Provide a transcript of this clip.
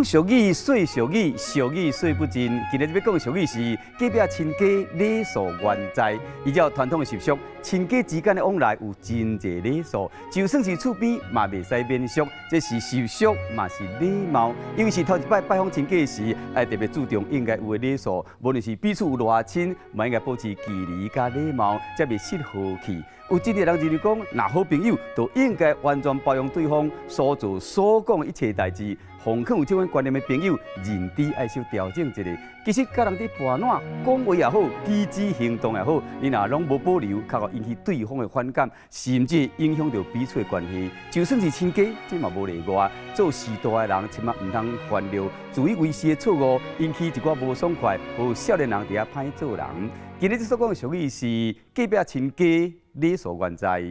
講俗語，說俗語，俗語說不盡。今日欲講俗語是隔壁親家禮數原在。依照傳統的習俗，親家之間的往來有真濟禮數，就算是厝邊嘛袂使免俗，這是習俗嘛是禮貌。尤其是頭一擺拜訪親家時，愛特別注重應該有的禮數，無論是彼此有偌親，嘛應該保持距離佮禮貌，才袂失和氣。有真濟人認為講，若好朋友就應該完全包容對方所做所講的一切代誌。奉勸有這款觀念的朋友，認知愛小調整一下。其實，佮人佇跋爛講話也好，舉止行動也好，你若攏無保留，較會引起對方的反感，甚至影響著彼此的關係。就算是親家，這嘛無例外。做序大的人，千萬毋通犯著自以為是的錯誤，引起一寡無爽快，予少年人佇遐歹做人。今日所講的俗語是隔壁親家禮數原在。